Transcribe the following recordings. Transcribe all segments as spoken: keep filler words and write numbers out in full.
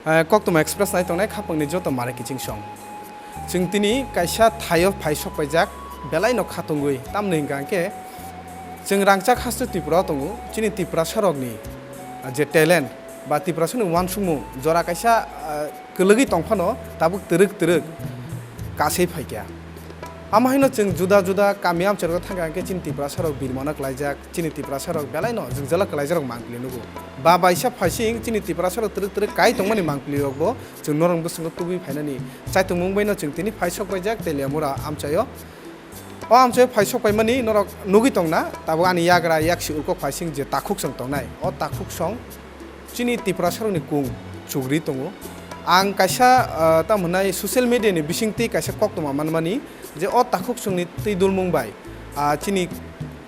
Eh, Koktwma Express nai tongnai khapangni joto mare kiching song. Chwng tini kaisa thaio phai sok paijak, belai no khatungwi, tamni hwnkha hwnkhe chwng rangchak haste Tripura o tongo, chini Tiprasa rokni, ah, je talent ba Tiprasa ni uansukmung jora kaisa, ah, kwlwgwi tongphano tabuk twrwk twrwk kasei phaikha. Amo haino chwng juda juda kami amchairo thangkha hwnkhe chini Tiprasa rok birmano klaijak, chini Tiprasa rok belai no jwngjala klaijak rok mangpili nugo. Ba baisa phaising chini Tiprasa rok twrwk twrwk kai tongmani mangpili rok bo chwng norok bwskango tubui phainani chaitongmung bai no chwng tini phai sok paijak Teliamura amchaio. O amchaio phai sok paimani norok nugwi tongna, tabuk ani yagra yaksi uko phaising je takhuk song tongnai, o takhuk song chini Tiprasa rokni kung chugri tongo. Ang kaisa, ah, tamo hwnai social media ni bisingtwi kaisa koktwma manmani je o takhuk songni twi dulmung bai, ah, chini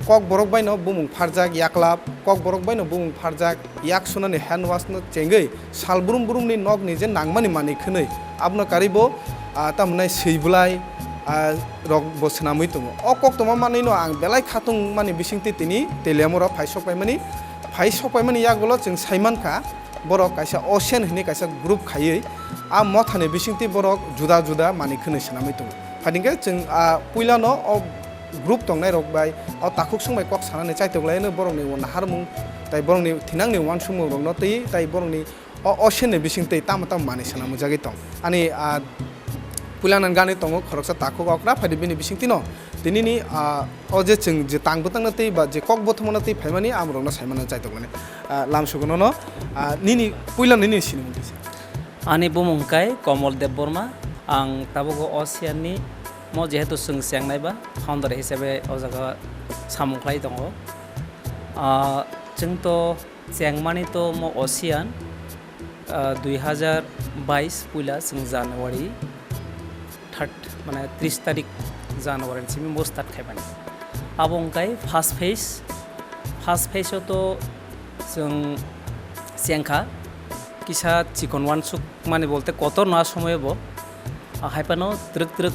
Kokborok bai no bumung pharjak yaklap, Kokborok bai no bumung pharjak yak sunani hand wash no chengwi sal brum brum ni nok ni je nangmani manwi khwnwi abono karwi bo, ah, tamo hwnai swi bwlai, ah, rok bo swnamwi tongo. O koktwma manwi no ang belai khatung mani bisingtwi tini Teliamura phai sok paimani, phai sok paimani yagulo chwng sai mankha borok kaisa Ocean hwnwi kaisa group khaiwi a mothani bisingtwi borok juda juda manwi khwnwi swnamwi tongo. Phaidingkhe chwng, ah, puilano o group tongnai rok bai o takhuk song bai kok sanani chaitok laino borokni naharmung tai borokni thinangni uansukmung rokno twi tai borokni o Ocean ni bisingtwi tamo tamo manwi sana mujagwi tong. Ani, ah, puilano gani tongo khoroksa takhuk okra phaidi bini bisingtwino tinini, ah, o je chwng je tang bwtangno twi ba je kok bothomano twi phaimani amorokno saimano chaitok laini. Ah, lamsugo nono, ah, nini puila nini sinimung tisa. Ani bumung kai Komol Debbarma, ang tabugo Ocean ni mo jehetu chwng chengnai ba founder hisabe o jaga samung khlai tongo. Ah, chwng to chengmani to mo Ocean, ah, dui hazar bais puila chwng January third, mane tris tarik January ni simi mo start khaimani. Abo wngkai first phase, first phase o to chwng chengkha kisa chikon uansuk mani bolte kotor no a somoyo bo, ah, haiphano twrwk twrwk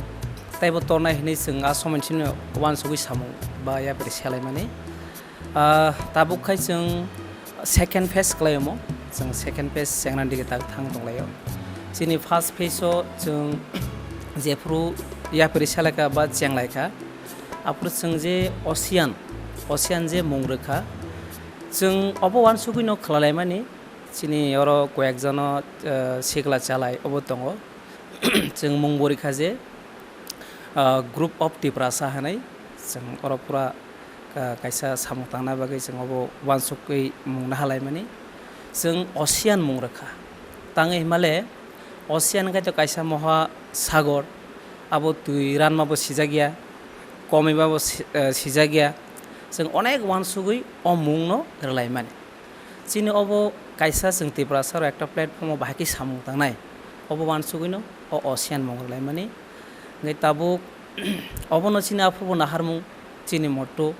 taibo tornai hinwi chwng a somoi ni simi uansugwi samung ba yapri selaimani. Ah, tabuk khai chwng second phase khlai omo, chwng second phase chengna dige tak thang tonglaio. Chini first phase o chwng jephuru yapri selaikha ba chenglaikha, aphuru chwng je Ocean, Ocean je mung rwkha, chwng obo uansugwi no khlalaimani, chini oro koyek jono, eh, sikla chalai obo tongo. Chwng mung bo rikha je, ah, Group of Tiprasa hinwi chwng oro pura, ah, kaisa samung tangna bagwi chwng obo uansukgwi mung nahalaimani. Chwng Ocean mung rwkha. Tangwi himale Ocean kaitor kaisa moha sagor, abo twi ranma bo sijakya, komiba bo si-, ah, sijakya. Chwng onek uansugwi o mungno rwlaimani. Chini obo kaisa chwng Tiprasa rok ekta platform o bahai khe samung tangnai. Obo uansugwino o Ocean mung rwlaimani. Hwnkhe tabuk obono chini aphuru bo naharmung chini motto,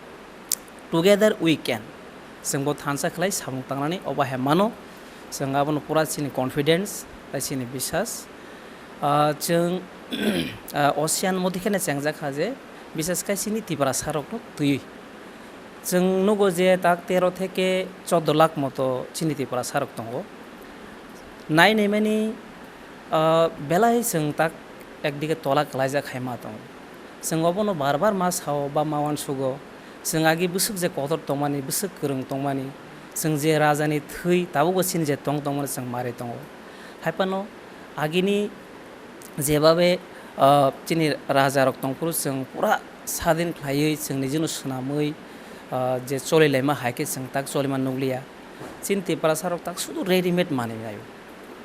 "Together we can." Chwng bo thansa khlai samung tangnani obo hai mano. Chwng abono pura chini confidence, tai chini biswas. Ah, chwng, ah, Ocean mothikheno chengjak kha je, biswas khai chini Tiprasa rokno twiwi. Chwng nugo je tak tero theke chordo lakh moto chini Tiprasa rok tongo. Nai naimani, ah, belai chwng tak ekdige tola kwlaijak hai ma tongo. Chwng obono bar bar ma sao ba ma uansugo. Chwng agi bwswk je kotor tongmani, bwswk kwrwng tongmani, chwng je rajani thwi tabukbo chini je tong tongmani chwng mari tongo. Haiphano agini jebabe, ah, chini raja rok tongphuru chwng pura sadin khlaiwi chwng nijino swnamwi, ah, je cholilaima hai khe chwng tak cholima nukliya. Chini Tiprasa rok tak sudu readymade manwi laio.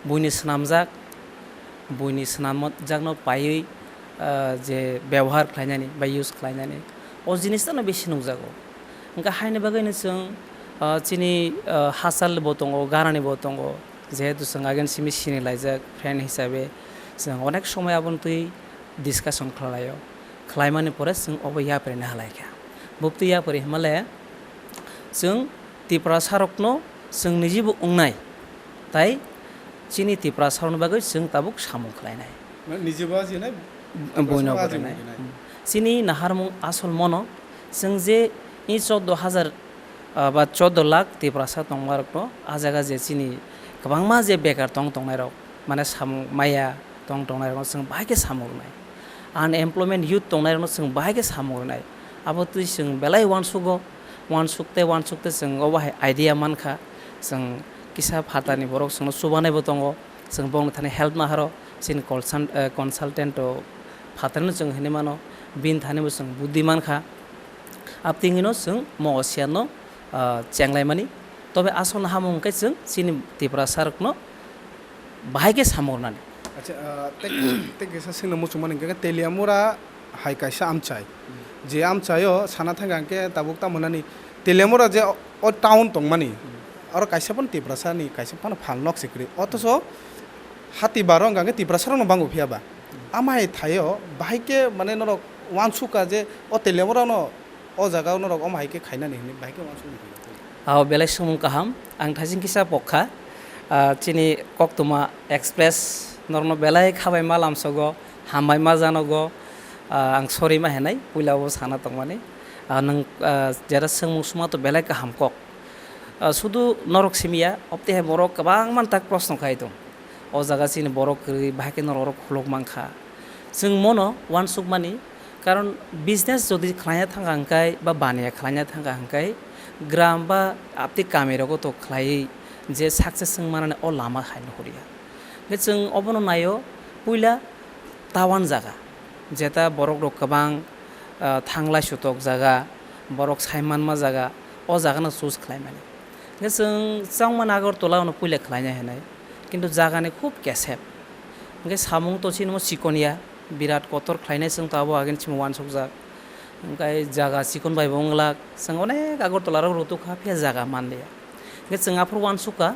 Buini swnamjak, buini swnamjakno paiwi, ah, je byabohar khlainani ba use khlainani, o jinis tano bisi nukjago. Hwnkhe haini bagwino chwng, ah, chini, ah, hachal bo tongo, ganani bo tongo, jehetu chwng agini simi sini laijak friend hisabe, chwng onek somoi aboni twi discussion khlai laio. Khlaimani pore chwng obo yapri naha lai kha. Bubtwi yapri hwnmale chwng Tiprasa rokno chwng nijibo wngnai, tai chini Tiprasa rokni bagwi chwng tabuk samung khlainai. Mane nijibo ajinai, Tiprasa boino rokno ajinai. Hmm. Chini naharmung asol mono chwng je i chordo hajar, ah, ba chordo lakh Tiprasa tongma rokno a jaga je chini kwbangma je bekar tong tongnai rok, mane samung maya tong tongnai rokno chwng bahai khe samung rwnai. Unemployment youth tongnai rokno chwng bahai khe samung rwnai. Abo twi chwng belai uansugo, uansuk tei uansuk tei chwng obo hai idea mankha. Chwng kisa phatarni borok chwngno chubanaibo tongo, chwng bongni thani help naharo, chini colsan-, eh, consultant o phatarno chwng hinwi mano, bini thani bo chwng buddi mankha. Abtwino chwng mo osiarno, ah, chenglaimani. Tobe asol hamung hwnkhe chwng chini Tiprasa rokno bahai khe samung rwnani. Acha, ah, tei, tei kisa swngna muchungmani hwnkhe Teliamura hai kaisa amchai. Je amchaio sana thangkha hwnkhe tabuk tamo nani Teliamura je o, o town tongmani, oro kaisa phano Tiprasani kaisa phano phalnok se kwrwi. Othocho hati baro hwnkha hwnkhe Tiprasarokno bango phiya ba. Amai thaio bahai khe mane norok uansukha je o Teliamurano o jaga o norok omo hai khe khainani hinwi bahai khe uansukni. Abo belai swngmung kaham. Ang thaising kisa pokha. Ah, chini Koktwma Express norokno belai khabaima lamsogo, hambaima janogo. Ah, ang sorry ma hinai, puila o sana tongmani. Ah, nwng, ah, jera swngmung suma to belai kaham kok. Ah, sudu norok simiya, obtwi hai borok kwbangma tak proshno khai tong. O jaga chini borok kwrwi bahai khe norok khuluk mankha. Chwng mono uansukmani, karon business jodi khlaina thangkha hwnkhe ba baniya khlaina thangkha hwnkhe gram ba abtwi kamirogo to khlaiwi je success wng manani o lama hai nuhurya. Hwnkhe chwng obono naio puila tawan jaga, jeta borok rok kwbang, ah, thanglai sutok jaga, borok sai manma jaga, o jagano choose khlaimani. Hwnkhe chwng changmani Agartala ono puila khlaina hinai, kintu jagani khub kesep. Hwnkhe samung to chini mo chikon ya, birat kotor khlainai chwng to abo agini chini uansukjak. Hwnkhe jaga chikon bai bo wnglak, chwng onek Agartala rok rutuk kha, phiya jaga manliya. Hwnkhe chwng aphuru uansukha,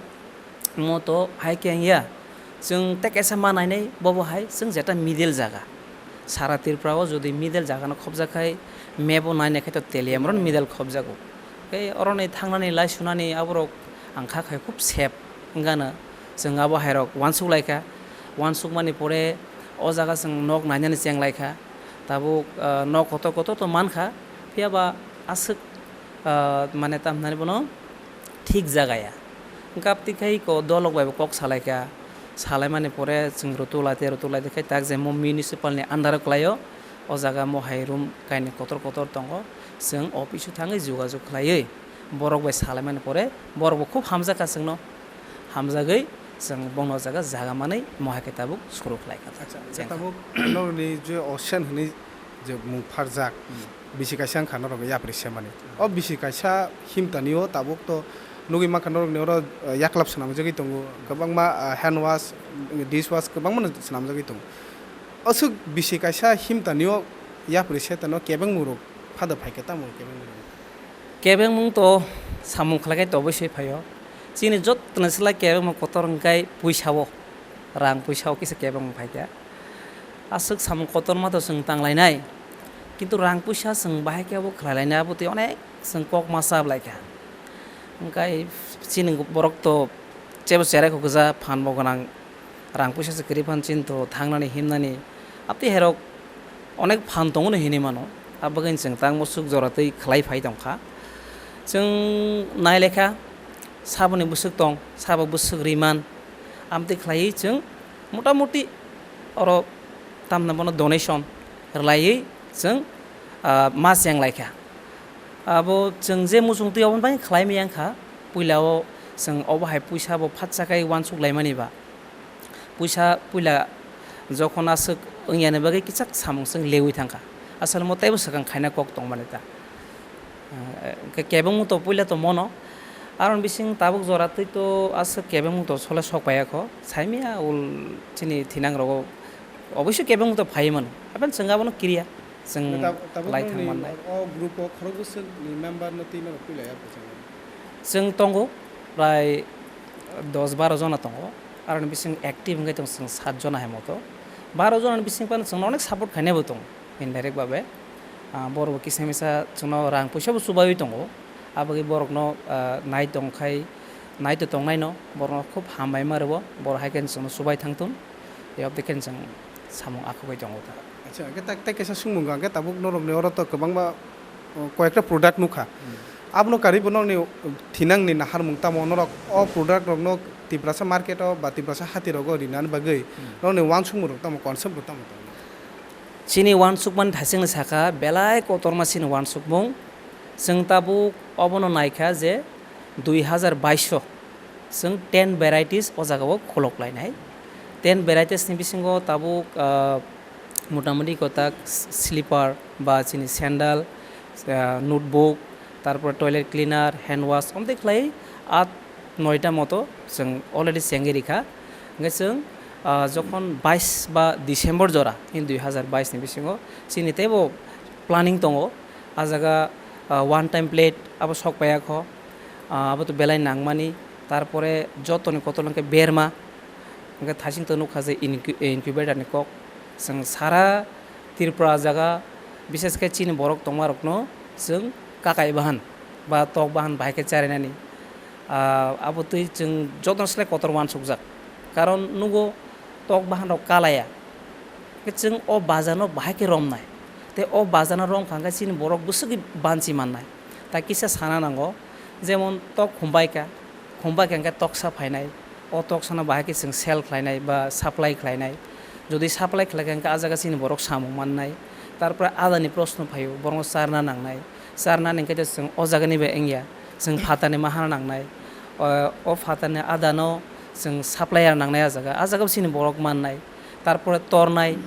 mo to hai khe wngya, chwng tei kaisa ma nainai, bobo hai chwng jeta middle jaga. Sara Tripura o jodi middle jaga no khobjak khai, map o nainai khai to Teliamura no middle khobjago. Tei oroni thangnani lai sunani aborok ang kha khai khub safe wngano. Chwng abo hairok uansuk lai kha. Uansuk mani pore o jaga chwng nok nainani cheng lai kha. Tabuk, ah, nok kotor kotor to man kha. Phiya ba aswk, ah, mane tam hinani bono thik jaga ya. Hwnkhe abtwi khai ko dolok bai bo kok salai kha. Salai mani pore chwng rutuk lai tei rutuk lai tei khai tak je mo municipal ni under o kwlai o. O jaga mo hai room kainwi kotor kotor tongo. Chwng office o thangwi jogajog khlaiwi borok bai salai mani pore borok bo khub hamjak kha chwngno. Hamjagwi chwng bono o jaga jaga manwi mo hai khe tabuk suru khlai kha. Acha, cheng kha. Tabuk norokni je Ocean hinwi je mung pharjak, hmm, bisi kaisa wngkha norok yapri semani. O bisi kaisa himtani o tabuk to nugwi mankha norokni oro, eh, yaklap swnamjagwi tongo. Kwbangma, eh, hand wash, dish wash kwbangma no swnamjagwi tongo. Aswk bisi kaisa himtani o yapri setano kebengmung rok phada phaikha tamo kebengmung rok? Kebengmung to samung khlai khai tobwi se phaio. Chini jottoni slai kebengmung kotor wngkhai puisa o, rang puisa o kisa kebengmung phaikha. Aswk samung kotorma to chwng tanglainai, kintu rang puisa chwng bahai khe abo khlai lainai, abo twi onek chwng kok ma chap lai kha. Hwnkhe chini borok to chebo cherai kho gwja, phan bo gwnang, rang puisa se kwrwi phan chini to thangnani himnani. Abtwi herok onek phan tongo no hinwi mano, abo bagwi chwng tang bwswk jora twi khlai phai tong kha. Chwng nai lai kha, saboni bwswk tong, sabo bwswk rwi man, amtwi khlaiwi chwng mota moti oro tamni bono donation rwlaiwi chwng, ah, ma cheng lai kha. Abo chwng je muchung twi oboni bagwi khlai maya wng kha, puila o chwng obo hai puisa bo phatsa khai uansuk lai mani ba, puisa puila jokhon aswk wng yani bagwi kichak samung chwng lewi thang kha, aswk mo teibo swkang khaina kok tong mani ta. Ah, ke-, kebengmung to puila to mono. Aroni bising tabuk jora twi to aswk kebengmung to sole sok paiya kho. Saimya ul chini thinang rogo oboisyo kebengmung to phaiwi mano. Hapen chwng abono kiriya. Chwng tab-, tabuk lai nokni thang mannai. O group o khorok bwswk ni member no twi norok puila ya phuchang? Chwng tongo prai dos baro jona tongo. Aroni bising active wngwi tong chwng sat jona hai moto. Baro jona ni bising phano chwngno onek support khainai bo tongo. Indirect babe, ah, borok bo kisa misa chwngno rang puisa bo chubaiwi tongo. Aboni borokno, ah, nai tong khai, nai to tongnaino borokno khub hambai ma rwo, borok hai khe chwngno chubai thang thun, tei oboni khe chwng samung akhogwi tongo ta. Acha, hwnkhe tak-, tei kaisa swngmung hwnkhe tabuk norokni oro to kwbangma, oh, koyekta product nukha. Hmm. Abono karwi bo nokni thinangni naharmung tamo norok o product rokno Tiprasa market o ba Tiprasa hati rogo rinani bagwi nokni wansukmung rok tamo concept rok tamo tongo? Chini wansukmani thasingni saka belai kotorma chini wansukmung. Chwng tabuk obono naikha je dui hazar baish o chwng ten varieties o jagao khulok lainai. Ten varieties ni bisingo tabuk, ah, motamoti kotak s-, slipper ba chini sandal, ah, notebook, tarpore toilet cleaner, hand wash, omtwi khlai at noita moto chwng already chengwi rikha. Hwnkhe chwng, ah, jokhon bais ba December jora in dui hazar bais ni bisingo chini teibo planning tongo. Ah jaga, ah, one time plate abo sok paiya kho, ah, abo to belai nangmani, tarpore jotoni kotor hwnkhe berma, hwnkhe thasing to nukha je incu-, incubator ni kok. Chwng sara Tripura jaga, bishes khe chini borok tongma rokno chwng kakai bahan ba tok bahan bahai khe charinani. Ah, abo twi chwng jotono slai kotor wansukjak, karon nugo tok bahan rok kalaya. Khe chwng o bazar no bahai khe romnai. Tei o bazar no romkha hwnkhe chini borok bwswgwi banchi mannai. Tai kisa sana nango, jemon tok khumbai kha, khumbai kha hwnkhe toksa phainai. O toksano bahai khe chwng sell khlainai ba supply khlainai. Jodi supply khlai kha hwnkhe ah jaga chini borok samung mannai. Tarpore adani proshno phaio, borokno charna nangnai. Charnani hwnkhe chwng o jagani bai wngya, chwng phatarni mahana nangnai. O, o phatarni adano chwng supplier nangnai ah jaga. Ah jaga chini borok mannai. Tarpore tornai,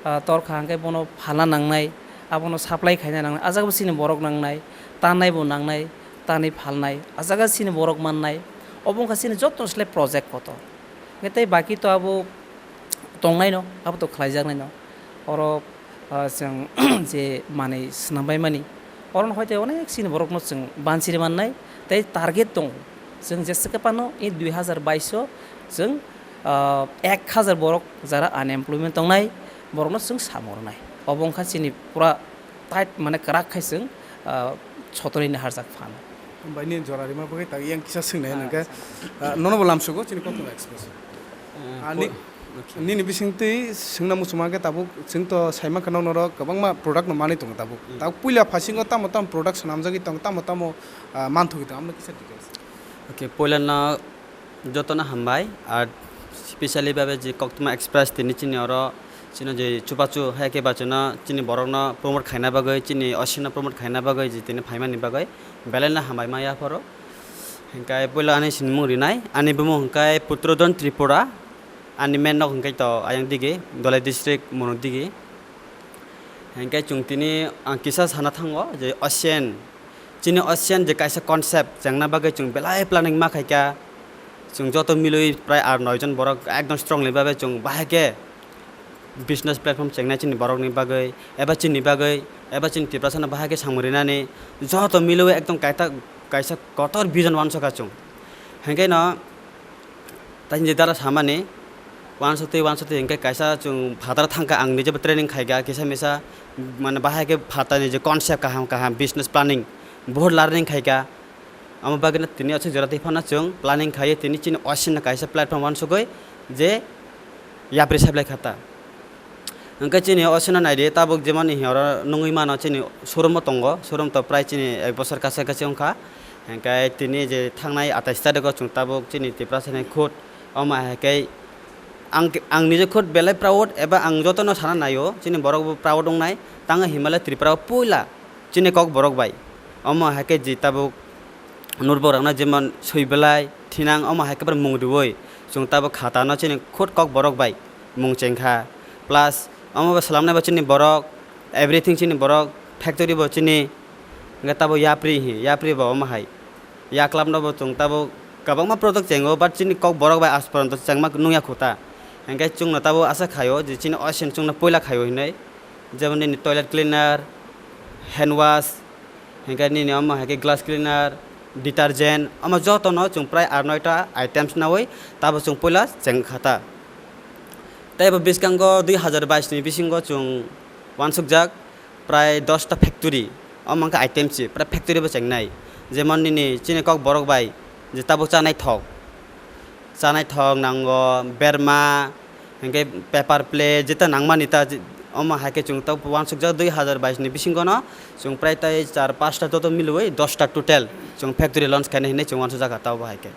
ah, torkha hwnkhe bono phalna nangnai, abono supply khaina nangnai, ah jaga bo chini borok nangnai, tannai bo nangnai, tanwi phalnai, ah jaga chini borok mannai, obo wngkha chini joto slai project kotor. Hwnkhe tei baki to abo tongnaino, abo to khlaijaknaino. Oro, ah, chwng je manwi swnambaimani, orono hoite onek chini borokno chwng bansiri mannai, tei target tongo. Chwng jesa khe phano e dui hazar baish o chwng, ah, ek hazar borok jara unemployment tongnai, borokno chwng samung rwnai. Obo wngkha chini pura tight, mane kwrak khai chwng, ah, sotorwi naharjak phano. Hambai nini jora rima bagwi tak yang kisa swngnai hwnkhe, ah, nono bo lamsugo chini Koktwma Express. Ah, ni-, nini bisingtwi swngna muchungma khe tabuk chwng to saimankha nok norok kwbangma product no manwi tongo tabuk. Tabuk puila phasingo tamo tamo product swnamjagwi tongo, tamo tamo, ah, manthogwi tongo, amno kisa details. Okay, puila no jotono hambai, ar specially babe je Koktwma Express tini chini oro chini je chubachu hai khe bachuno chini borokno promote khaina bagwi, chini osino promote khaina bagwi je tini phaimani bagwi belai no hambai ma yaphoro. Hwnkhe puila ani sinimung rinai, ani bumung hwnkhe Putrojon Tripura, ani main nok hwnkhe to ayang digi, Dholai district, Monodigi. Hwnkhe chwng tini ang kisa sana thango je ocean, chini ocean je kaisa concept chengna bagwi chwng belai planning ma khaikha. Chwng joto milwi prai ar noi jon borok ekdom strongly babe chwng bahai khe business platform chengnai chini borokni bagwi, eba chini bagwi, eba chini Tiprasano bahai khe samung rinani joto milwi ekdom kaita kaisa kotor vision wansukha chwng. Hwnkhe no tei je dara samani, wansukti wansukti hwnkhe kaisa chwng phataro thangkha, ang nijebo training khaikha kisa misa, mane bahai khe phatani je concept kaham kaham, business planning, bohut learning khaikha. Amo bagwino tini aswk jora twi phano chwng planning khaiwi tini chini ocean no kaisa platform wansugwi je yapri supply kha ta. Hwnkhe chini ocean no naidi, tabuk jemon ni horo nungwi mano chini showroom o tongo, showroom to prai chini ek bosor kacha kachi wngkha. Hwnkhe tini je thangnai atais tarikh o chwng tabuk chini Tiprasa ni khud omo hai khe ang, ang nije khud belai proud eba ang jotono sana naio, chini borok bo proud wngnai, tangwi Himalaya Tripura o puila chini Kokborok bai. Omo hai khe je tabuk nurborokno jemon swi belai thinang, omo hai khe mung riui chwng tabuk khata no chini khud Kokborok bai mung chengkha. Plus omo bo swlamnai bo chini borok, everything chini borok, factory bo chini, hwnkhe tabuk yapri hi, yapri bo omo hai. Yaklap no bo chwng tabuk kwbangma product chengo, but chini Kokborok bai aaj poronto chengma nungya khuta. Hwnkhe chwngno tabuk asha khaio je chini ocean chwngno puila khaio hinwi. Jemon nini toilet cleaner, hand wash, hwnkhe nini omo hai khe glass cleaner, detergent, omo jotono chwng prai ar noita items naui tabuk chwng puila chengkha ta. Tei bo bwskango dui hazar bais ni bisingo chwng wansukjak prai dosta factory, omo wngkha item se, prai factory bo chengnai. Jemon nini chini Kokborok bai je tabuk chanai thok, chanai thok nango, berma, hwnkhe paper plate, jeta nangmani ta je-, Omo hai khe chwng tabuk uansukjak dui hazar bais ni bisingo no chwng prai tai char pasta joto milwi dosta total chwng factory launch khainai hinwi chwng uansukjak kha tabuk hai khe.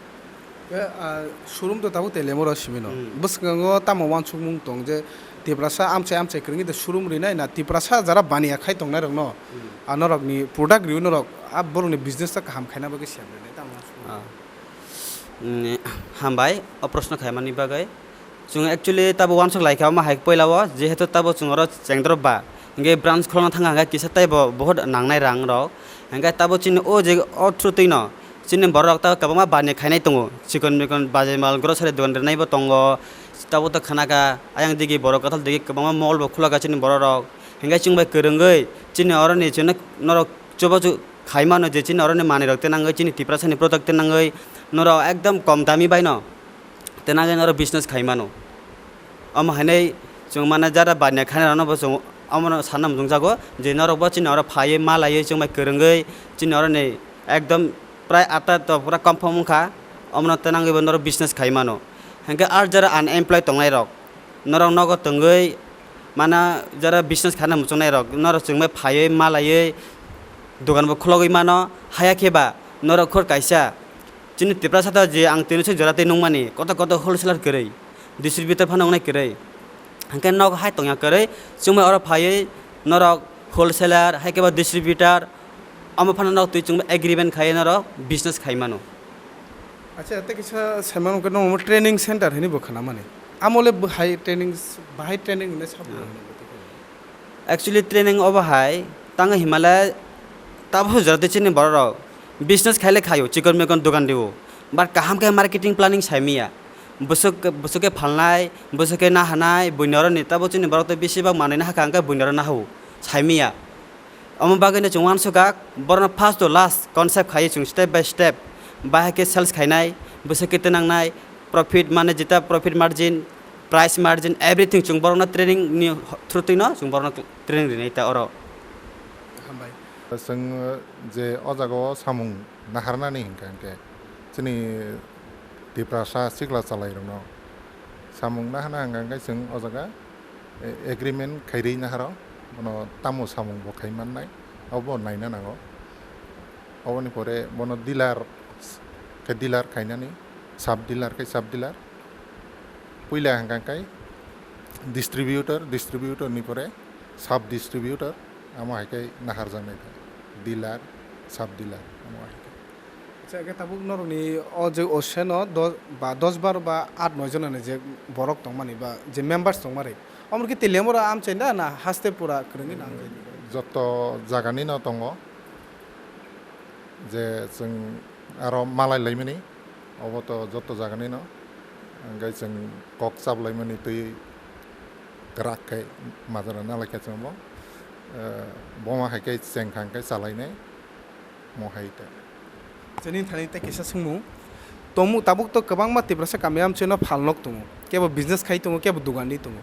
Khe, ah, showroom to tabuk Teliamura o simi no. Hmm. Bwskango tamo uansukmung tong je Tiprasa amchai amchai kwrwngwi de showroom rinai na Tiprasa jara baniya khai tongnai rok no, Hmm. ah, norok ni product riwi norok ah borok ni business ta kaham khaina bagwi siyam rinai tamo uansukmung. Ah. Mm, hambai o proshno khaimani bagwi. Chwng actually tabo uansuk lai kha omo hai poila o, jehetu tabo chwng oro chengdrop ba, hwnkhe branch khulokna thang kha hwnkhe kisa teibo bohot nangnai rang rok. Hwnkhe tabo chini o je o through twi no chini borok rok tabo kwbangma baniya khainai tongo, chikon mikon bajai mal grocery dogan rinai bo tongo. Tabo to khana kha ayang digi borok kwtal digi kwbangma mall bo khulok kha chini borok rok. Hwnkhe chwng bai kwrwngwi chini oro ni chini norok chubachu khai mano je chini oro ni manwi rok tenangwi chini Tiprasa ni product tenangwi norok ekdom kom dami bai no tenangwi norok business khai mano. Omo hainwi chwng mane jara baniya khainai rok no bo chwng omo no sana muchung jago je norok bo chini oro phaiwi malaiwi chwng bai kwrwngwi chini oro ni ekdom prai atta to pura confirm wngkha omo no tenangwi bo norok business khai mano. Hwnkhe ar jara unemployed tongnai rok norok nogo tongwi mana jara business khaina muchungnai rok norok chwngbai phaiwi malaiwi dogan bo khulogwi mano. Haya khe ba norok khor kaisa chini Tiprasa ta je ang tini se jora tei nungmani koto koto wholesaler kwrwi distributor phano wngnai kwrwi hwnkhe nok hai tongya kwrwi chwngbai oro phaiwi norok wholesaler hai khe ba distributor omo phano norok twi chwngbai agreement khaiwi norok business khai mano. Acha, tei kisa saimano khe nongno training center hinwi bo khwnamani. Amole bahai training, bahai training hinwi sabo. Ah. Actually, training obo hai, tang Himalaya tabuk jora tei chini borok rok business khaile khaio, chikon mikon dogan rio. But kaham khe marketing planning saimiya. Bwswk, bwswk khe phalnai, bwswk khe nahanai, buini oro ni tabuk chini borok tei bisi bak manwi nahakha, hwnkhe buini oro nahao, saimiya. Omo bagwino chwng uansukha, borokno first to last concept khaiwi chwng step by step bahai khe sales khainai, bwswk khe twnangnai, profit mane jeta profit margin, price margin, everything chwng borokno training ni through twino chwng borokno training rinai ta oro. Hambai. Chwng je o jaga o samung naharnani hwnkha hwnkhe chini Tiprasa sikla chalairokno samung nahana hwnkha hwnkhe chwng o jaga, eh, agreement khairwi naharo, bono tamo samung bo khai mannai, abo naina nango. Oboni pore bono dealer khe dealer khainani, sub dealer khe sub dealer. Puila hwnkha khe distributor, distributor ni pore sub distributor, amo hai khe naharjaknai kha, dealer, sub dealer, amo hai khe. Acha, khe tabuk norokni o je ocean o dos ba dos baro ba aat noi jona ni je borok tongmani ba je members tongmani, omo khe Teliamura amchaina na haste pura kwrwngwi na amchaina? Joto jagani no tongo, je chwng aro malai laimani, obo to joto jagani no, hwnkhe chwng kok chap laimani twi kwrak khe majra nalai khe chwng bo, eh, boma hai khe chengkhang khe chalainai. Mo hai ta. Chini thani tei kisa swngmung. Tomu tabuk to kwbangma Tiprasa kami amchaino phalnok tongo. Kebo business khai tongo, kebo dogani tongo.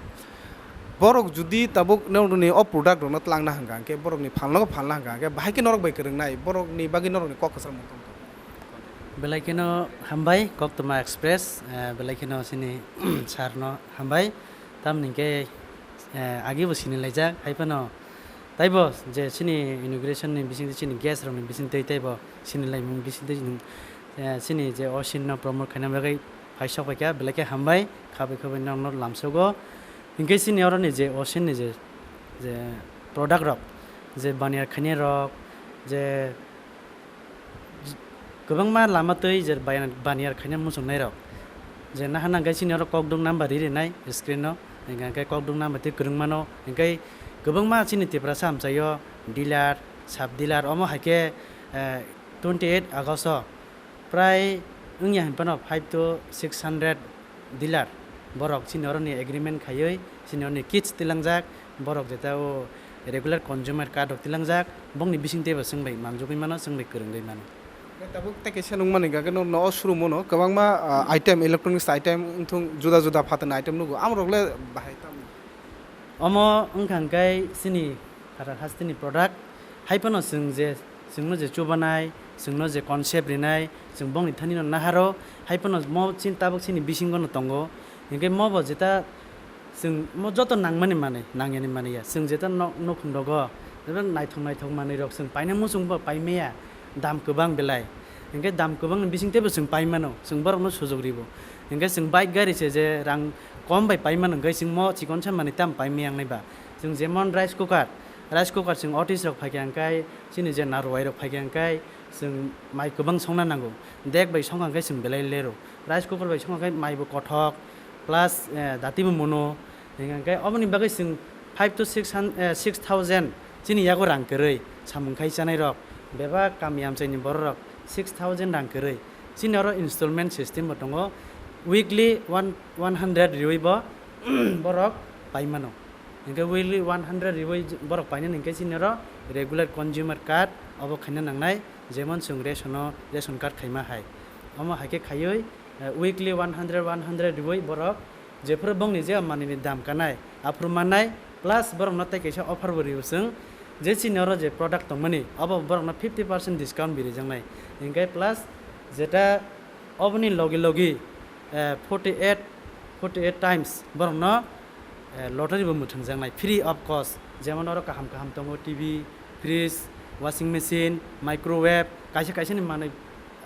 Borok judi tabuk norokni o product rokno twlangna hwnkha hwnkhe, borokni phalnogo phalna hwnkha hwnkhe, bahai khe norok bai kwrwngnai, borokni bagwi norokni kok kwchar mung tong tong. Belai kheno hambai, Koktwma Express, eh, belai kheno chini sir no hambai. Tamni hwnkhe, eh, agi bo sini laijak, hai phano taibo je chini inauguration ni bisingtwi chini guest rok ni bisingtwi taibo sini laimung bisingtwi chini, eh, chini je ocean no promote khaina bagwi phai sok paikha, belai khe hambai, khabai khabai nokno lamsogo. Hinkhe chini oro ni je ocean ni je, je product rok, je baniya khainai rok, je kwbangma lama twi je baniya, baniya khaina muchungnai rok, je nahana hwnkhe chini oro kokduk number ri rinai screen o, hwnkhe kokduk number twi kwrwng mano, hwnkhe kwbangma chini Tiprasa amchaio dealer, sub dealer, omo hai khe, eh, twenty eight August o prai wngya hinphano five to six hundred dealer, borok chini oroni agreement khaiwi chini oroni kits tilangjak, borok jeta o regular consumer card rok tilangjak, bongni bisingtwibo chwng bai manjugwi mano, chwng bai kwrwngwi mano. Tabuk tei kaisa nukmani hwnkhe no, no showroom o no kwbangma, ah, item, electronics item wngthung juda juda phatarni item nugo, amorok le bahai tamo? Omo wngkha hwnkhe chini Phatar hasteni product, hai phano chwng je, chwngno je chubanai, chwngno je concept rinai, chwng bongni thanino naharo, hai phano mo chin tabuk chini bisingono tongo. Hinkhe mobo jeta Chwng mo joto nangmani manwi, nangyani manwi ya. Chwng jeta nok, nokhung rogo, jeta naithok naithok manwi rok chwng paina muchung bo paimaya, dam kwbang belai. Hinkhe dam kwbang ni bising teibo chwng paimano, chwng borokno sujuk ribo. Hinkhe chwng bike gari se je rang kom bai paimano, hinkhe chwng mo chikonsa manwi tam paimaya wngnai ba. Chwng jemon rice cooker, rice cooker chwng office rok phaikha hinkhe chini je narwai rok phaikha hinkhe chwng mai kwbang songna nango. Dek bai songkha hinkhe chwng belai lero. Rice cooker bai songkha hinkhe mai bo kothok, plus, eh, dati bo mono. Hinkhe oboni bagwi chwng five to six hundred, eh, six thousand chini yago rang kwrwi samung khai chanai rok, bebak kami amchaini borok rok six thousand rang kwrwi. Chini oro installment system bo tongo, weekly one, one hundred riwi bo borok paimano. Hinkhe weekly one hundred riwi borok painani hinkhe chini oro regular consumer card obo khaina nangnai, jemon chwng ration o, ration card khaima hai. Omo hai khe khaiwi, eh, weekly one hundred, one hundred riwi borok jephuru bongni je manwini dam kanai, aphuru mannai, plus borokno tei kaisa offer bo rio chwng, je chini oro je product tongmani, obo borokno fifty percent discount bo rijaknai. Hinkhe plus jeta oboni logi logi, eh, forty eight, forty eight times borokno, eh, lottery bo mwthangjaknai free of cost. Jemon oro kaham kaham tongo, T V, fridge, washing machine, microwave, kaisa kaisa ni manwi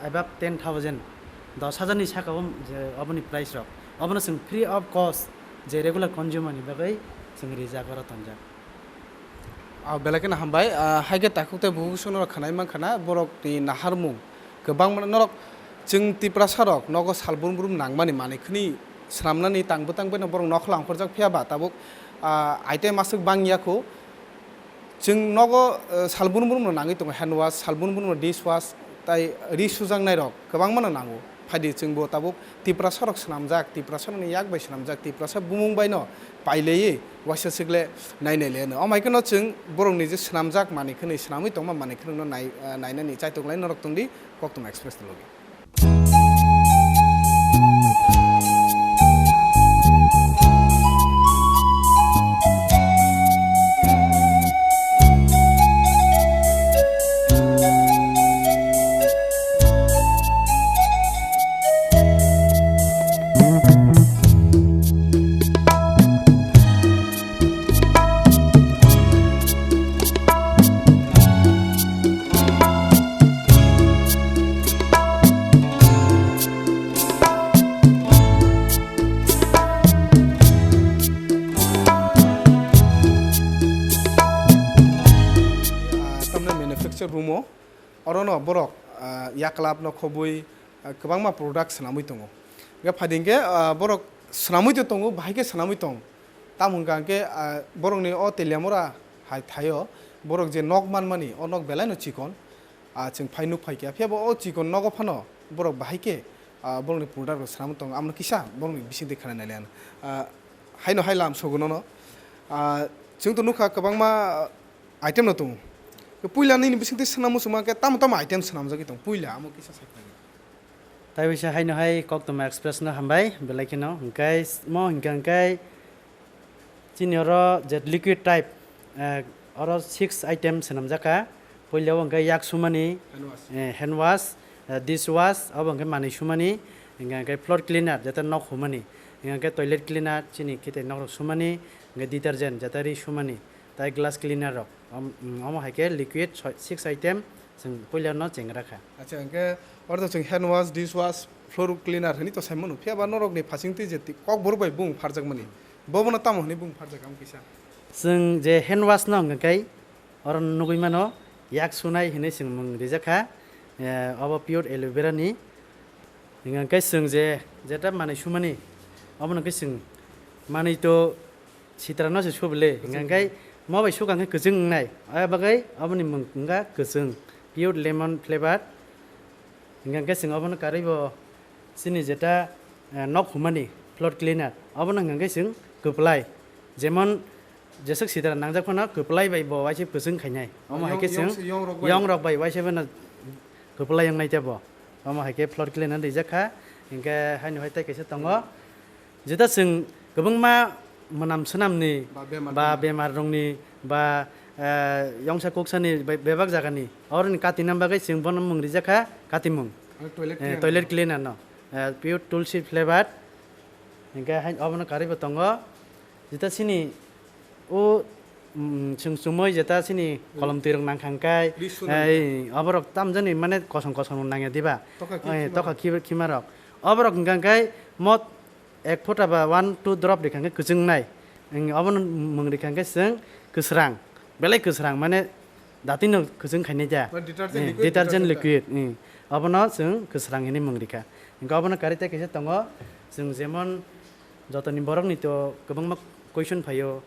above ten thousand, dos hajar ni saka o je oboni price rok, obono chwng free of cost je regular consumer ni bagwi chwng rijak oro tonjak. Ah, belai kheno hambai. Ah, hai khe takhuk tei bukhuk songno khwnai mankha na borok ni naharmung kwbangma norok chwng Tiprasa rok nogo sal brum brum nangmani manwi khwnwi swnamnani tang bwtang bai no borok nokhla ongkhorjak phiya ba tabuk, ah, item aswk bang ya kho. Chwng nogo, eh, sal brum brum no nangwi tongo, hand wash, sal brum brum no dish wash, tai ri sujaknai rok kwbangma no nango. Phaidi chwngbo tabuk Tiprasa rok swnamjak, Tiprasa rokni yak bai swnamjak, Tiprasa bumung bai no pailaiwi waisa swkle nainai le no. Amai kheno chwng borokni je swnamjak manwi khwnwi swnamwi tongma manwi khwnwi no nai, eh, nainani chaitok lai norok tongdi Koktwma Express ni logi. Ah, tamni manufacture room o, oro no borok, ah, yaklap no khobwi, ah, kwbangma product swnamwi tongo. Hwnkhe phaidi hwnkhe, ah, borok swnamwi to tongo, bahai khe swnamwi tong. Tamo hwnkha hwnkhe, ah, borokni o Teliamura hai thaio borok je nok manmani, o nok belai no chikon. Ah, chwng phai nuk phai kha. Phiya bo o chikon nogo phano borok bahai khe, ah, borokni product rok swnamwi tongo. Amno kisa borokni bisingtwi khwnai nai le ang. Ah, haino hai lam sogo nono. Ah, chwng to nukha kwbangma item no tongo. Puila nini bisingtwi swnam muchungma khe tamo tamo item swnamjagwi tongo. Puila amo kisa sai phai. Tai bisa haino hai Koktwma Express no hambai belai kheno. Hwnkhe mo hwnkha hwnkhe chini oro je liquid type, eh, oro six item swnamjak kha. Puila o hwnkhe yak sumani, hand wash, eh, hand wash, eh, dish wash, obo hwnkhe manwi sumani, hwnkhe hwnkhe floor cleaner, jeta nok humani, hwnkhe hwnkhe toilet cleaner, chini khitai nok rok sumani, hwnkhe detergent, jeta ri sumani, tai glass cleaner rok, om-, mm, omo hai khe liquid soi-, six item chwng puila no chengra kha. Acha, hwnkhe oro to chwng hand wash, dish wash, floor cleaner hinwi to sai mano, phiya ba norok ni phasing twi je ti-, kokborok bai bung pharjak mani, bo bono tamo hinwi bung pharjak, ang kisa. Chwng je hand wash no hwnkhe kai, oro nugui mano, yak sunai hinwi chwng mung rijak kha, eh, obo pure aloe vera ni. Hingkha khe chwng je, jeta manwi sumani, obono khe chwng manwi to sitra no se subile. Hingkha khe mo bai sukha khe kwchwng wngnai. Abo bagwi oboni mung wngkha kwchwng, pure lemon flavor. Hingkha khe chwng obono karwi bo chini jeta, eh, nok humani floor cleaner, obono hingkha khe chwng kwplai. Jemon, jeswk sitra nangjak phano kwplai bai bo waisa kwchwng khainai. Omo hai khe chwng yong rok bai waisa beno kwplai wngnai tei bo. Omo hai khe floor cleaner rijak kha. Hingkhe haino hai tei kaisa tongo. Jeta chwng kwbangma mwnam swnamni ba bemar rokni ba, eh, yongsa kuksani be-, bebak jagani. Oroni katinani bagwi chwng bono mung rijak kha katimung. Toilet cleaner no. Eh, pure tulsi flavor. Hingkhe hai obono karwi bo tongo. Jeta sini o, mm, chwng chumui jeta sini kolom twi rok nang kha hwnkhe, Ri sunai ei, oborok tamjani mane kosom kosom rok nangya diba? Tokha khe Ei, khimarok. Tokha khi-, khimarok. Oborok hwnkha hwnkhe mo ek phota ba one two drop rikha hwnkhe kwchwng nai. Obono mwng rikha hwnkhe chwng kwsrang. Belai kwsrang mane datino kwchwng khainai da. Ba detergent Eh, liquid, detergent detergent liquid, eh. Obono chwng kwsrang hinwi mwng rikha. Hwnkhe obono karwi tei kaisa tongo, chwng jemon jotoni borokni to kwbangma question phaio,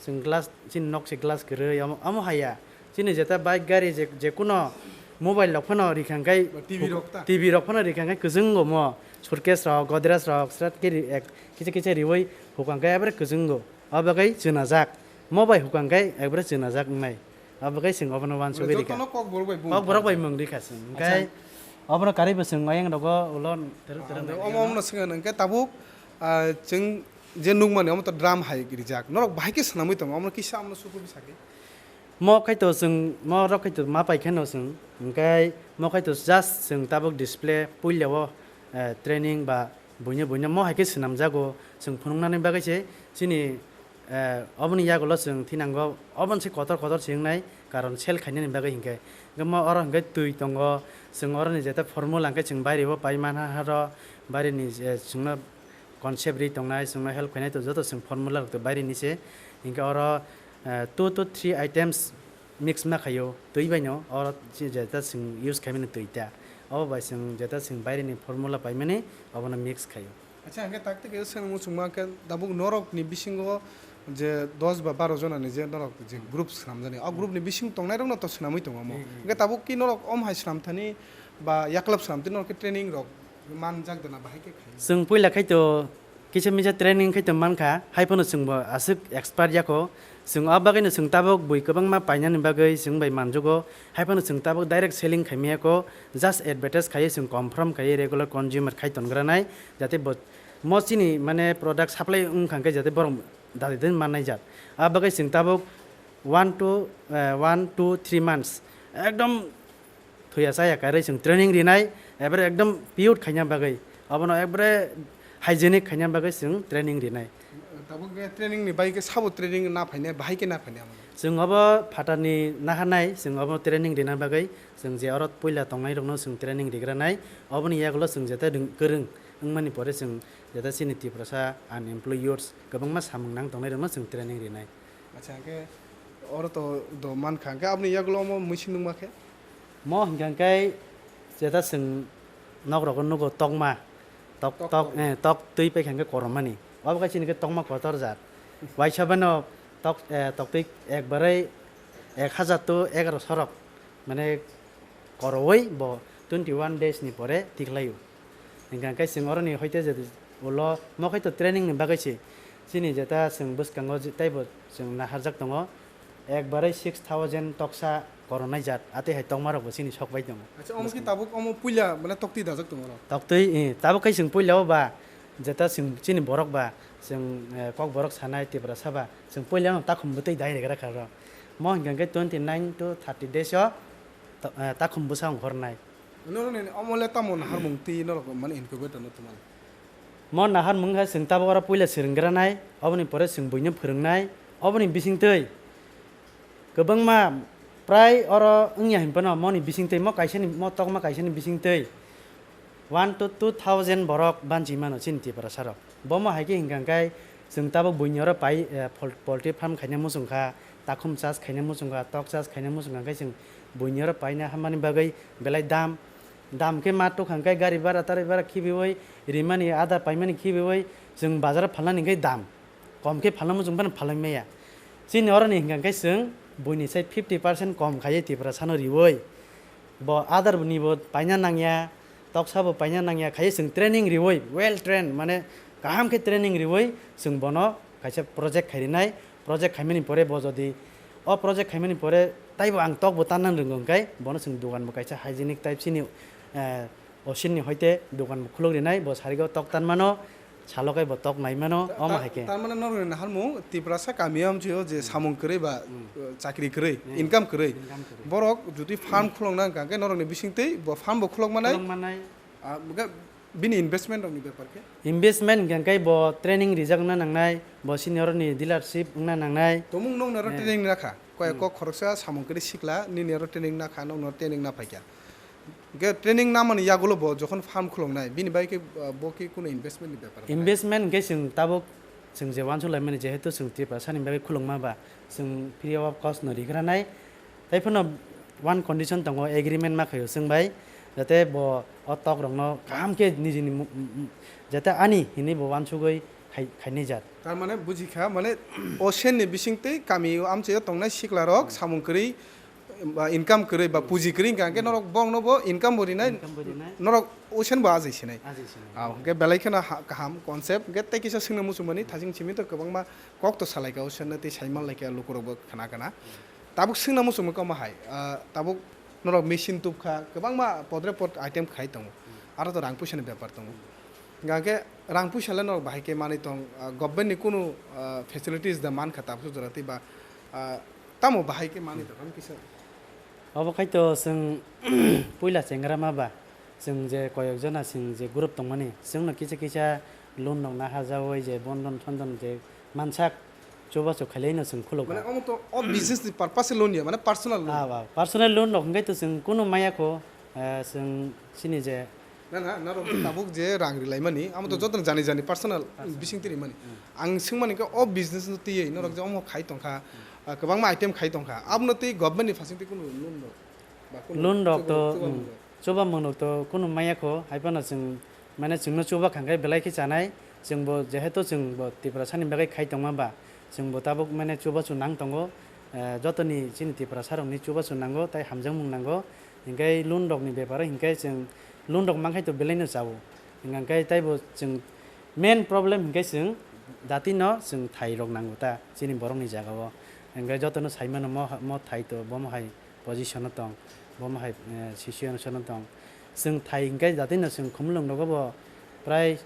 chwng glass, chini nok se glass kwrwi, omo, omo haya. Chini jeta bike gari je, jekuno mobile rok phano rikha hwnkhe Ba T V rok ta? T V rok phano rikha hwnkhe kwchwngo mo, suitcase rok, godrej rok, srat khe ri-, ek, kisa kisa riwi hukha hwnkhe ebere kwchwngo. O bagwi chwnajak. Mo bai hukha hwnkhe ekbare chwnajak wngnai. O bagwi chwng obono uansugwi rikha. Jotono kokborok bai bung Kokborok bai kha. Mwng rikha chwng. Acha. Hwnkhe obono karwi bo chwng oyang rogo ulo ter ter Ang nai omo omono swngya hwnkhe tabuk, ah, chwng je nukmani omo to drum hai rijak. Norok bahai khe swnamwi tongo, omono kisa omono sukubi sakhe. Mo khaito chwng, mo rok khaito ma pai kheno chwng. Hwnkhe mo khaito just chwng tabuk display puila o, eh, training ba Buino, buino mo hai khe swnamjago, chwng phunuknani bagwi se chini, eh, oboni yagulo chwng thinango, oboni se kotor kotor se wngnai, karon sell khainani bagwi hinkhe. Hwnkhe mo oro hinkhe twi tongo, chwng oroni jeta formula hinkhe chwng bairebo pai manha haro, bairini je chwngno concept ri tongnai, chwngno help khainai to joto chwng formula rok to bairini se, hinkhe oro, eh, two to three items mix ma khaio twi baino, oro je-, jeta chwng use khaimani twi ta. Obo bai chwng jeta chwng baireni formula paimani, obono mix khaio. Acha, hwnkhe tak tei kaisa swngmung chwngma khe tabuk norokni bisingo je dos ba baro jonani je norok je group swnamjani, o group ni bising tongnairokno to swnamwi tongo omo. Hmm, hmm. Hwnkhe tabuk ki norok om hai swnamthani ba yaklap swnamthani norok khe training rok manjak dana bahai khe khaio? Chwng puila khai to kisa misa training khai to mankha, hai phano chwngbo aswk expert yako. Chwng o bagwino chwng tabuk bui kwbangma painani bagwi chwng bai manjugo, hai phano chwng tabuk direct selling khaimiyako, just advertise khaiwi chwng confirm khaiwi regular consumer khai tongranai, jate bo mo chini mane product supply wngkha hwnkhe jate borok dadi dadi mannai jat. A bagwi chwng tabuk one to, eh, one to three months ekdom thuya chaya karwi chwng training rinai, ebere ekdom pure khaina bagwi, obono ekbare hygienic khaina bagwi chwng training rinai. Tabuk khe training ni bai khe sabo training na phainai, bahai khe na phainai amo? Chwng obo phatarni naharnai, chwng obo training rina bagwi chwng je oro puila tongnairokno chwng training rigranai, oboni yagulo chwng jeta rwng-, kwrwng wngmani pore chwng jeta chini Tiprasa unemployed youths kwbangma samung nang tongnairokno chwng training rinai. Acha, hwnkhe oro to do mankha, hwnkhe aboni yagulo omo mui swngnungma khe? Mo hwnkha hwnkhe jeta chwng nok rogo nugo tokma, tok, tok, tok, eh, tok twi paikha hwnkhe koromani. Obo khe chini khe tokma kotor jat. Waisa bano tok, eh, tok twi ekbarai ek hajar to egaroso rok. Mane korowoi bo twenty one days ni pore tiklaio. Hingkha khe chwng oroni hoite je ulo mo khaito training ni bagwi se chini jeta chwng bwskango je teibo chwng naharjak tongo, ekbarai six thousand toksa koronai jat, atwi hai tokma rok bo chini sok bai tongo. Acha, omo ki tabuk omo puila mane toktwi dajak tongo oro? Toktwi, eh, tabuk khai chwng puila o ba jeta chwng chini borok ba chwng, eh, kok borok sanai Tiprasa ba chwng puila no takhum bwtwi dai regra kha ro. Mo hingkha khe twenty nine to thirty days o to-, eh, takhum bwsa ongkhornai. Norokni omo le tamo naharmung twi norok mani incubator no twmani? Mo naharmung khe chwng tabuk oro puila swrwngranai, oboni pore chwng buino phwrwngnai, oboni bisingtwi kwbangma prai oro wngya hinphano moni bisingtwi mo kaisani, mo tokma kaisani bisingtwi one to two thousand borok banchi mano chini Tiprasa rok. Bomo hai khe hingkha khe chwng tabuk buini oro pai, eh, pol-, poultry farm khaina muchung kha, takhum chas khaina muchung kha, tok chas khaina muchung kha, hingkhe chwng buini oro paina hammani bagwi belai dam, dam khe ma tok hingkhe gari bara tarai bara khibiwi rimani ada paimani khibiwi chwng bazaro phalnani hingkhe dam. Kom khe phalna muchung phano phalwi maya. Chini oroni hingkha khe chwng buini sai fifty percent kom khaiwi Tiprasano riwi. Bo adar ni bo paina nangya, toksa bo paina nangya, khaiwi chwng training riwi, well trained, mane kaham khe training riwi chwng bono kaisa project khai rinai. Project khaimani pore bo jodi o project khaimani pore taibo ang tok bo tanna rwngo hwnkhe bono chwng dogan bo kaisa hygienic type chini, eh, Osinni hoite dogan bo khuluk rinai, bo sarigo tok tan mano, salo kai bo tok nai mano, Ta-, omo ta-, hai khe. Tar mane norokni naharmung Tiprasa kami o amchio je Hmm. samung kwrwi ba, Hmm. uh, chakri kwrwi, Hmm. income kwrwi. Income kwrwi. Borok jodi farm Hmm. khulokna wngkha khe norokni bisingtwi bo farm bo khulok manai. Khulok manai. Ah, hwnkhe Bini investment rokni bepar khe? Investment hwnkha khe bo training rijak wngna nangnai, bo senior ni dealership wngna nangnai. Tomung nokni oro Eh. Training nakha. Koi Hmm. kok khoroksa samung kwrwi sikla, nini oro training nakha, nokni oro training na phaikha. Hwnkhe training namani yagulo bo jokhon farm khuloknai, bini bai khe, uh, bo khe kuno investment ni bepar khe? Investment hwnkhe chwng tabuk chwng je uansuk laimani, jehetu chwng Tiprasa ni bagwi khulokma ba, chwng free of cost no rigranai. Tai phano one condition tongo, agreement ma khaio chwng bai, jate bo o tok rokno kaham khe nijini mu-, mu-, mu-, jate ani hinwi bo uansugwi khai-, khainai jat. Tar mane buji kha, mane ocean ni bising twi kami o amchaio tongnai sikla rok samung kwrwi ba income kwrwi ba puji kwrwi hwnkha hwnkhe norok bongno bo income bo rinai, Income bo rinai. Norok ocean bo ajai sinai. Ajai sinai. Ah, hwnkhe belai kheno ha-, kaham concept, hwnkhe tei kisa swngna muchungmani thajing simi to kwbangma kok to salaikha ocean no tei saimanlaikha lukurok bo khna khna. Tabuk swngna muchungma kamo hai, ah, tabuk norok machine tubkha, kwbangma podre pod item khai tongo. Aro to rang puisa ni bepar tongo. Hwnkha khe rang puisa le norok bahai khe manwi tong, ah, government ni kunu, ah, facilities da mankha tabuk jora tei ba, ah, tamo bahai khe manwi tong kisa? Obo khai to chwng puila chengra ma ba, chwng je koyok jona chwng je group tongmani, chwngno kisa kisa loan rok naharjawi je bondon thondon je mansak, chubachu khailaino chwng khulukgo. Mane omo to o business ni purpose se loan ya, mane personal loan. Ah, ba, personal loan rok hwnkhe to chwng kunu maya kho, eh, chwng chini je. Na, na, norok tabuk je rang rilaimani, amo to Hmm. jotono jani jani personal Hmm. bising twi rimani. Hmm. Ang swngmani khe o business no twiwi norok je omo khai tongkha, ah, kwbangma item khai tongkha, abono twi government ni phasing twi kunu loan rok ba kunu Loan rok chuba-, to, chuba hmm. Chuba mwnok to kunu maya kho, hai phano chwng, mane, chwngno chuba khangkhe belai khe chanai. Chwngbo jehetu chwngbo Tiprasani bagwi khai tongma ba, chwngbo tabuk, mane, chubachu nang tongo. Eh, jotoni chini Tiprasarokni chubachu nango, tai hamjakmung nango. Hinkhe loan rokni beparo hinkhe chwng loan rok mankhai to belaino chao. Hinkhe taibo chwng main problem hinkhe chwng datino chwng thai rok nango ta chini borokni jagao. Hinkhe jotono saimano mo, mo thai to bomo hai position o tong, bomo hai, eh, situation o tong. Chwng thai hinkhe datino chwng khumulwng rogo bo prai,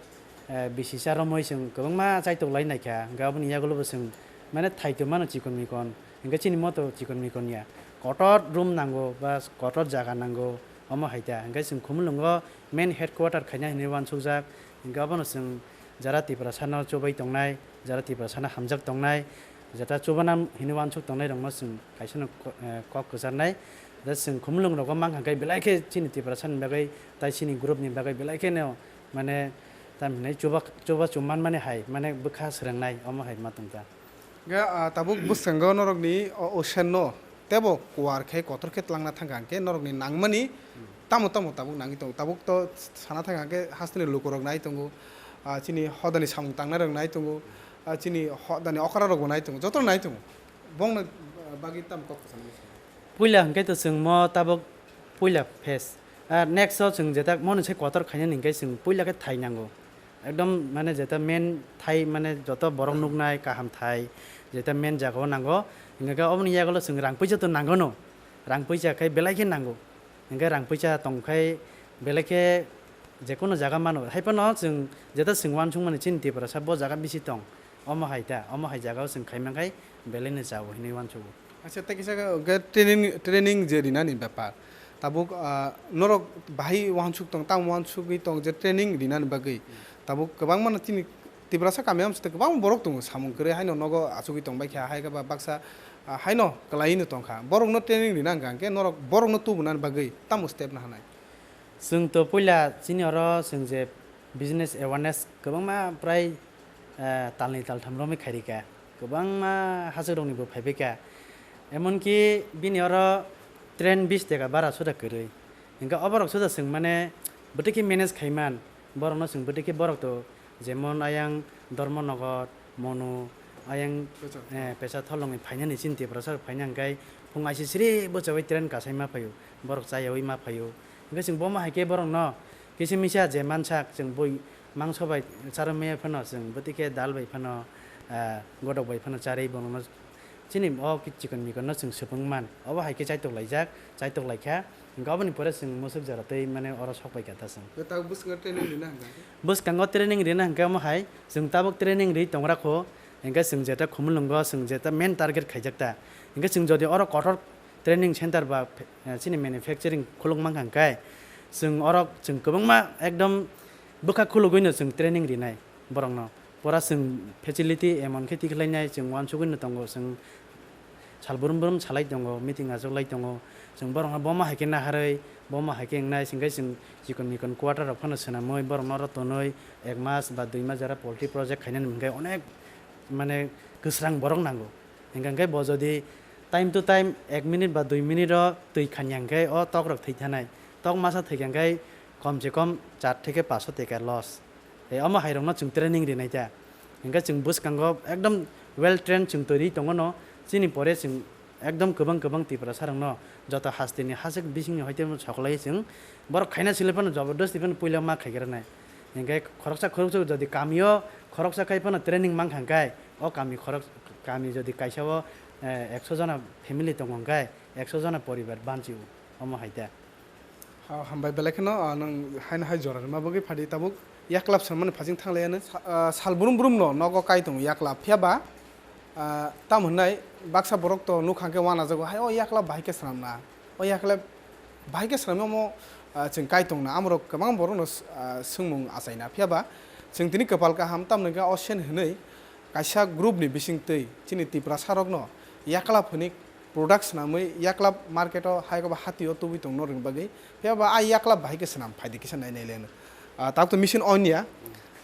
eh, bisi cha romwi chwng kwbangma chaitok lai naikha, hinkhe aboni yagulo bo chwng mane thai tongmano chikon mikon, hinkhe chini moto chikon mikon ya, kotor room nango ba kotor jaga nango, omo hai ta, hinkhe chwng khumulwngo main headquarter khaina hinwi uansukjak, hinkhe abono chwng jara Tiprasano chubai tongnai, jara Tiprasano hamjak tongnai, jata chubana hinwi uansuk tongnairokno chwng kaisano ko-, eh, kok kwcharnai. Da chwng khumulwng rogo mankha khe belai khe chini Tiprasani bagwi tai chini group ni bagwi belai kheno mane tam hinai chuba, chubachu manmani hai mane bwkha swrwngnai omo hai ma tongkha. Ga, ah, tabuk bwskango norokni o ocean no tebo kuar khe kotor khe twlangna thangkha hwnkhe norokni nangmani tamo tamo tabuk nangwi tongo. Tabuk to sana thangkha hwnkhe hasteni lukurok nai tongo, ah, chini hodani samung tangnai rok nai tongo, ah, chini hodani okra rok bo nai tongo, joto nai tongo. Bongno, ah, bagwi tamo kok kwchangma. Puila hwnkhe to chwng mo tabuk puila phase. Ah, next o chwng jeta moni se kotor khainani hwnkhe chwng puila khe thai nango. Ekdom mane jeta main thai mane joto borok nuknai kaham thai, jeta main jaga o nango. Hingke oboni yagulo chwng rang puisa to nango no. Rang puisa khe belai khe nango. Hingke rang puisa tong khe belai khe jekono jaga mano. Hai phano chwng jeta chwng uansukmani chini Tiprasa bo jaga bisi tong. Omo hai ta, omo hai jaga o chwng khai mankhai belai no chao hinui uansugo. Acha, tei kisa khe training, training je rinani bepar. Tabuk, ah, norok bahai uansuk tong, tamo uansugwi tong je training rinani bagwi. Tabuk kwbangma no chini Tiprasa kami amsite kwbangma borok tongo, samung kwrwi haino nogo achugwi tongbai kha, hai khe ba baksa, ah, haino kwlaiwi no tongkha. Borokno training rina hwnkha hwnkhe norok borokno tubunani bagwi tamo step nahanai? Chwng to puila chini oro chwng je business awareness kwbangma prai, eh, talni taltham romwi khairika. Kwbangma hachwkrokni bo phaibaikha. Emonki bini oro train bis taka bara suda kwrwi. Hingke oborok suda chwng mane bwtwi khe manage khaiman. Borokno chwng bwtwi khe borok to jemon ayang Dharmanagar, Monu, ayang, Pecharthal. Eh, Pecharthal longni phainani chini Tiprasa phaina hingke phung aisisiri bwchawi train kasaima phaio. Borok chayawi ma phaio. Hingke chwng bomo hai khe borokno kisa misa je mansak chwng bui mangso bai charwi maya phano chwng bwtwi khe dal bai phano, ah, godok bai phano charwi bono chini o chikon mikon no chwng swpwng man. Obo hai khe chaitok laijak, chaitok laikha. Hingke oboni pore chwng musuk jora tei mane oro sok pai kha ta chwng. Tabuk bwskango training rina hwnkha khe? Bwskango training rina hwnkhe omo hai chwng tabuk training ri tongra kho. Hingke chwng jeta Khumulwngo chwng jeta main target khaijak ta. Hingke chwng jodi oro kotor training center ba, eh, chini manufacturing khuluk mankha hwnkhe chwng oro chwng kwbangma ekdom Bwkha khulugwino chwng training rinai borokno. Pura chwng facility emon khe tikhlainai, chwng uansugwino tongo, chwng sal brum brum salai tongo, meeting achuklai tongo. Chwng borokno bomo hai khe naharwi, bomo hai khe wngnai, chwng khe chwng chikon mikon quarter rok phano swnamwi, borokno oro tonwi ek mas ba dui mas jora poultry project khainani hwnkhe onek mane kwsrang borok nango. Hingkha khe bo jodi time to time ek minute ba dui minute o twi khanya hwnkhe o tok rok thwi thanai. Tok masa thwi kha khe kom se kom char theke paso teke loss. E, omo hai rokno chwng training rinai ta. Hingkhe chwng bwskango ekdom well trained chwng twi tongo no. Chini pore chwng ekdom kwbang kwbang Tiprasa rokno joto hasteni hasik bisingni hoite soklai chwng borok khaina sile phano jabardasti phano puila ma khaigra nai. Hingkhe khoroksa khoroksa jodi kamio khoroksa khai phano training mankha hingkhe o kami khorok, kami jodi kaisa o, eh, ekso jona family tongo hingkhe ekso jona poribar banchi o, omo hai ta. Ha, hambai belai kheno, ah, nwng haino hai jora rwma bagwi phadi tabuk yaklap swnamani phasing thanglaiya nw. Sa-, ah, sal brum brum no nogo kai tongo yaklap, phiya ba, ah, tamo hwnai baksa borok to nukha khe uanajago, hai o yaklap bahai khe swnamna, o yaklap bahai khe swnamya omo, ah, chwng kai tongna, amorok kwbang borokno, ah, swngmung achaina, phiya ba chwng tini kwpal kaham, tamoni khe o sen hwnwi kaisa group ni bisingtwi chini Tiprasa rokno yaklap hwnwi product swnamwi yaklap market o hai koba hati o tubui tongno rwng bagwi, phiya ba a yaklap bahai khe swnam phaidi kisa nai nai le hwno. Ah, tabuk to machine on ya,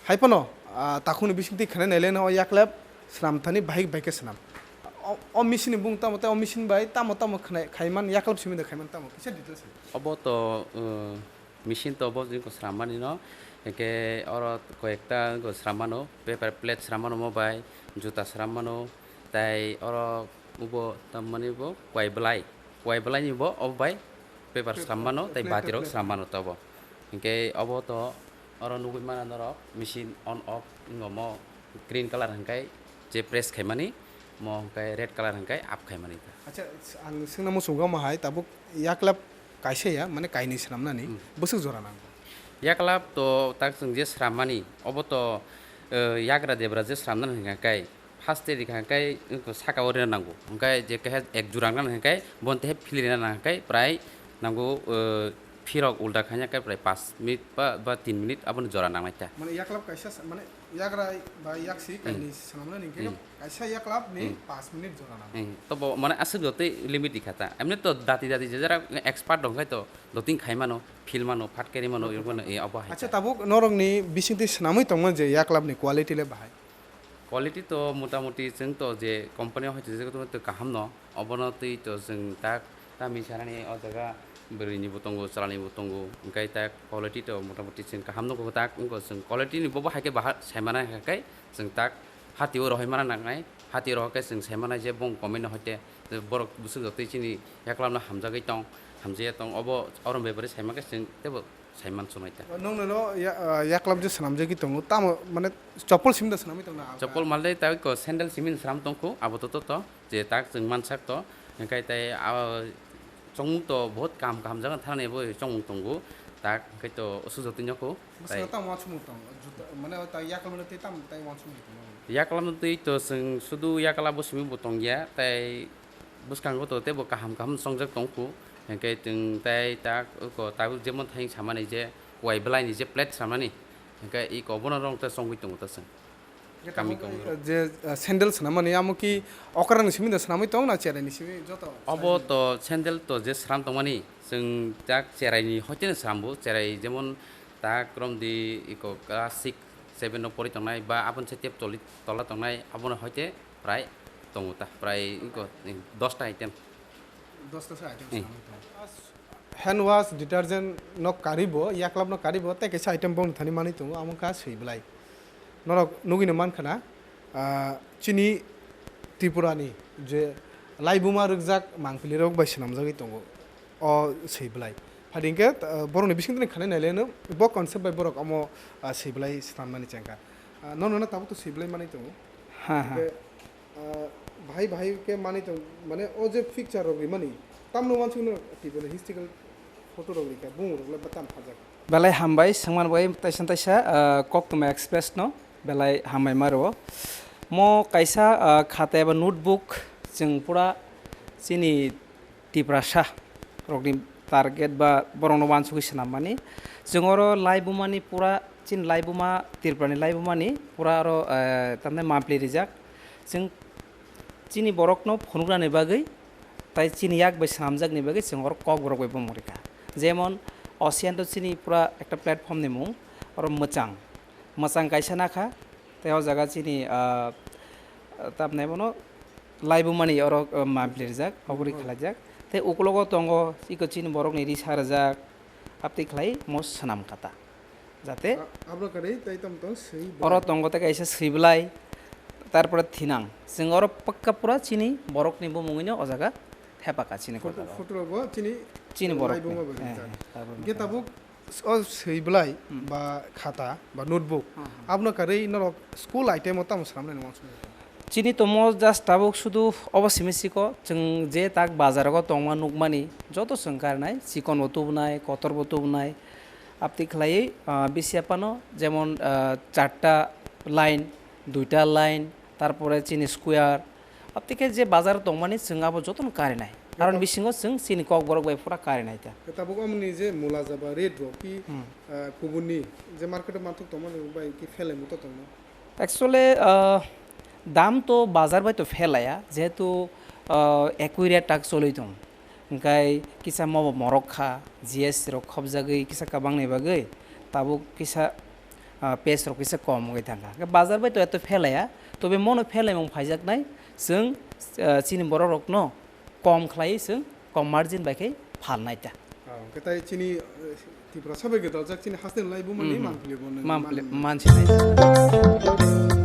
hai phano, ah, takhukni bisingtwi khanai nai le hwno o yaklap swnam thani bahai bahai khe swnam. O, o machine ni bung tamo tei o machine bai tamo tamo khnai khaiman yaklap simi da khaiman tamo kisa details. Obo to, uh, Machine to bo jwng ko srammani no, hwnkhe oro koyekta jwng ko srammano, paper plate srammano mo bai, juta srammano, tai oro ubo tamani bo kwai belai, kwai belai ni bo obo bai paper srammano, tai plate, bati rok plate srammano tobo. Hwnkhe obo to oro nugui mano norok machine on off wng omo green colour hwnkhe je press khaimani, mo hwnkhe red colour hwnkhe up khaimani. Acha, ang swngna muchungo omo hai tabuk yaklap kaisa ya, mane kainwi swnamnani, hmm, bwswk jora nango? Yaklap to tak chwng je srammani, obo to, eh, yagra debra je sramnani hwnkha khe, first e rikha khe, wngkha saka o rina nango. Hwnkhe je keha ek jora nang hwnkhe, bon tehe philirina nang khe, prai nango, eh, phirok ulda khaina khe prai panch minute ba, ba tin minute aboni jora nangnai ta. Mane yaklap kaisa sa-, mane Yagra ba yaksi, hmm, kainwi swnamnani hwnkhe, hmm, kaisa yaklap ni, hmm, panch minute jora nango. Hmm. Tobo mane aswk jotoi limit rikha ta. Emni to dati dati je jara expert rok khai to doting khai mano, feel mano, phat keri mano, mano, e, obo hai. Acha, ta tabuk norok ni bisingtwi swnamwi tongma je yaklap ni quality le bahai? Quality to motamuti chwng to je company o hai to je to kaham no. Obono twi to chwng tak tamni sanani o jaga bwrwini bo tongo, chwlani bo tongo, hwnkhe tak quality to motamuti chwng kaham nukgo, tak wngkha chwng quality ni bobo hai khe bahai sai mano, hwnkhe chwng tak hatio rohoi mano nangnai, hatio rohor khe chwng sai mano je bong comment no hoite borok bwswk jotoi chini yaklap no hamjagwi tong, hamjaya tong, obo oro bebari sai mankhe chwng teibo. Saiman sunai ta. Nong nono ya-, ah, yaklap je swnamjagwi tongo, tamo mane chopol simi da swnamwi tongna? Chopol malde ta ko sandal simi swnam tongkho, abo to to to, je tak chwng mansak to, hwnkhe tai, ah, chongmung to bahut kaham kaham jaga thani bo chongmung tongo, tak hwnkhe to osujo twi nokho. Bwskango tai tamo wansukmung tongo, juta, mane o tai yaklap no tei tamo tai wansukmung tongo? Yaklap no twi to chwng sudu yaklap bo simi bo tongya, tai Bwskango to teibo kaham kaham chongjak tongkhu, hwnkhe chwng tei tak oko tabuk jemon thayung samani je wai belai ni je plate samani, hwnkhe iko bono rong ta chongwi tongo ta chwng. Hwnkhe kami tabuk kongwi rok. Je, ah, sandal swnamani amo ki okra ni simi da swnamwi tong na cherai ni simi joto? Obo to sandal to je sram tongmani chwng tak cherai ni hoite no srambo, cherai jemon tak romdi iko class six seven no pori tongnai ba aboni se tep toli tola tongnai abono hoite prai tongo ta, prai iko, eh, dosta item. Dosta se item hmm. Swnamwi tongo. Hand wash, detergent no karibo, yaklap no karibo, tei kaisa item bongni thani manwi tongo, amo kha swi belai. Norok nugwino mankha na, ah, chini Tripura ni je laibuma rwkjak mangpili rok bai swnamjagwi tongo. O swi belai. Phadi hwnkhe, ah, borokni bisingtwi khanai naileno bo concept bai borok omo, ah, swi belai swnamnani chengkha. Ah, nono no tabuk to swi belai manwi tongo. Ha, ha. Hwnkhe, ah, bahai bahai khe manwi tong, mane o je picture rok rimani, tamno uansukno tiboni historical photo rok rikha, bumung rok le tam phajak. Belai hambai, swngman bai taisa taisa, ah, Koktwma Express no belai hambai ma rwo. Mo kaisa, ah, khata eba notebook, chwng pura chini Tiprasa rokni target ba borokno uansugwi swnammani. Chwng oro laibumani pura Chini laibuma, Tripurani laibumani pura aro, eh, tamni mampli rijak. Chwng chini borokno phunuknani bagwi, tai chini yak bai swnamjakni bagwi chwng oro Kokborok bai bumung rikha. Jemon, Ocean to chini pura ekta platform ni mung, oro mwchang. Mwchang kaisa nakha, tei o jaga chini, ah, tamni bono laibumani oro, ah, mampli rijak, obori khlaijak. Tei ukulogo tongo, iko chini borokni risa rijak, aptwi khlai mo swnam kata. Jate A-, abro kari tai tam tong swi oro tongo tei kaisa swiblai, tarpore thinang. Chwng oro pakka pura chini borokni bumungwino o jaga thepaka chini kotor. Photo rogo chini chini borok laibuma ni. Bai rijak. Hingke tabuk o swiblai ba khata ba notebook, abono kari norok school item o tamo swnamnai nang wansukha? Chini tomo just tabuk sudu obo simi siko, chwng je tak bazar rogo tongma nukmani joto chwng karinai, chikon bo tubunai, kotor bo tubunai, aptwi khlaiwi, ah, bisi aphano jemon, ah, charta line, duita line, tarpore chini square, aptwi khe je bazar tongmani chwng abo jotono karinai. Aroni bisingo chwng chini Kokborok bai pura karinai ta. Tabuk omoni je mula jaba rate rok ki, ah, kubuni je market o manthok tongmani bai ki phelai muto tongma? Actually, ah, dam to bazar bai to phelaya, jehetu, ah, ekui rate tak choli tong. Hingkai kisa mobo morok kha, G S T rok khopjagwi kisa kabangni bagwi tabuk kisa, ah, pes rok kisa kom wngwi thangkha. Hingkhe bazar bai to eto phelaya, tobe mono phelaimung phaijaknai chwng, ah, chini borok rokno kom khlaiwi chwng kom margin bai khe phalnai ta. Ah, hingkhe tai chini, eh, Tiprasa bai gwdaljak chini haste lai bumani mampli bo nang mansinai ta.